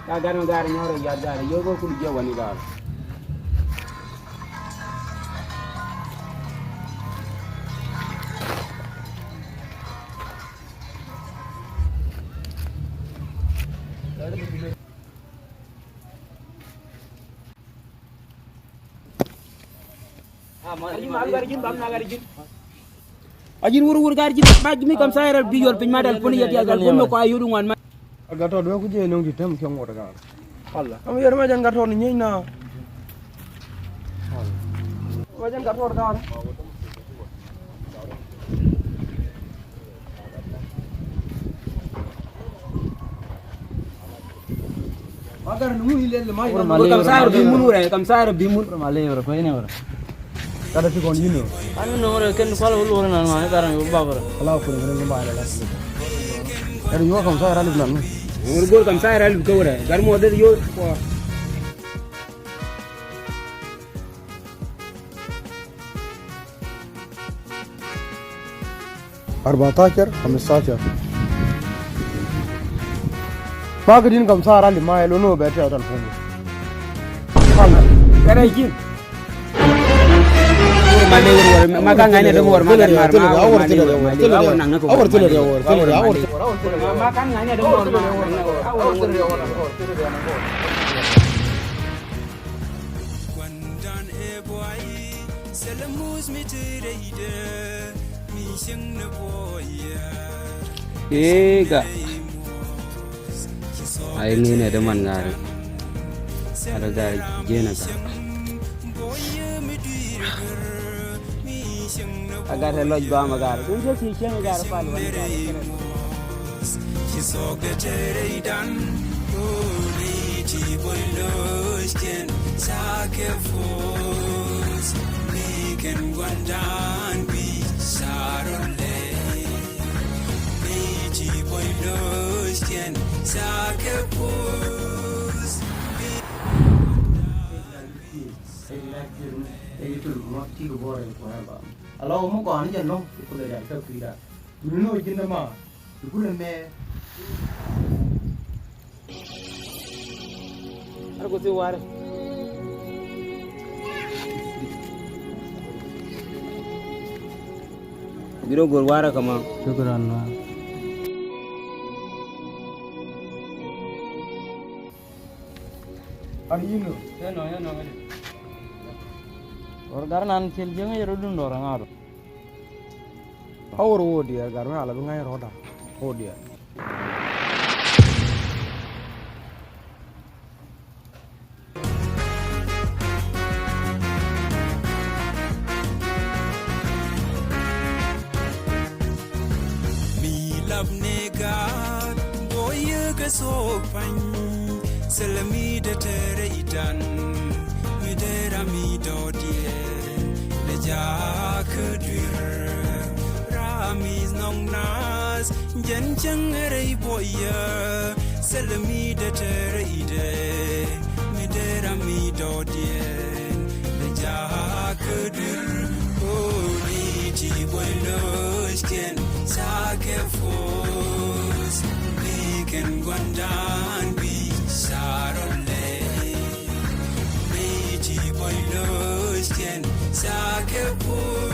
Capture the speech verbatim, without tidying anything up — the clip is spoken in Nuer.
Ka gat mi gat nyɔr yat gat yio̱k kul jiɛ wani gat. A ji̱n wur wur gar ji̱n ma ji̱ mi kam sa yɛrɛ bi yɔl piny ma dal pun yɛ dial gal pun mi kua yur ŋuan ma. Gat tɔt wek ku jiɛ nöŋ di tem kiɛŋ wot gar. Kam yɛr ma jɛn gat tɔt ni nyieeny na. Ma jɛn gat tɔt gar. Kam sa yɛrɛ bi mun wurɛ, kam sa yɛrɛ bi mun. Kada ti kɔn yino. Ani nɔŋ rɛ kɛn kual wul wurɛ nan ma ni bara mi ba bara. Ala ko ni ba la. Kada nyuwa kam sa yɛrɛ alip nan. Wur gor kam sa yɛrɛ alip ka wurɛ. Gar mɔ de yo. Arbatashar, hamsatashar. Ma ka din kam sa yɛrɛ alip ma yɛ lo no bɛ tɛ tal fun. Kɛrɛ ji̱n. Ma le wur wur ma ka ŋa̱ni dum wur ma ka mar ma wur ma le wur ma le wur naŋ na ko wur ma le wur ma ka ŋa̱ni dum wur ma. Ega. Ai ni ne de man gari. Ada gari jena gari. Agar te lɔc ba ma gar. Kun jɛ ti cieŋ gar pal wan gar. Ci thok de tere idan. Ni ti boy lɔc ken sa ke fos. Ni ken guandan bi sarole. Ni ti boy lɔc ken sa ke fos. Ala wä mi gɔaa ni jɛ nɔŋ ti kulɛ jal kä kui̱da. Mi ni wä ji̱n däma ti kulɛ mɛ. Ar ku thi warɛ. Biro gor warɛ kama. Shukran ma. Ar yino. Yɛ nɔ, yɛ nɔ, yɛ nɔ. Wor gar nan cil jiŋ yɛ rɔ dun dɔr ŋa̱r. A wor wor diɛɛr gar mi ala bi ŋa̱c rɔɔda. Wor diɛɛr. Mi lap ni gaat boyä kɛ thok pany. Thilɛ mi dee tɛrɛ itan mi dee ram mi dɔɔdiɛ. Dee jakä duer ram mi nhɔk naath jɛn cäŋ rɛy boyä. Thilɛ mi dee tɛrɛ idɛ mi dee ram mi dɔɔdiɛ. Dee jakä duer. Uni ti boy lɔckiɛn sakɛ fos. Ni kɛn guandan bi sarɔ lɛ. Ni ti boy lɔckiɛn sakɛ fos.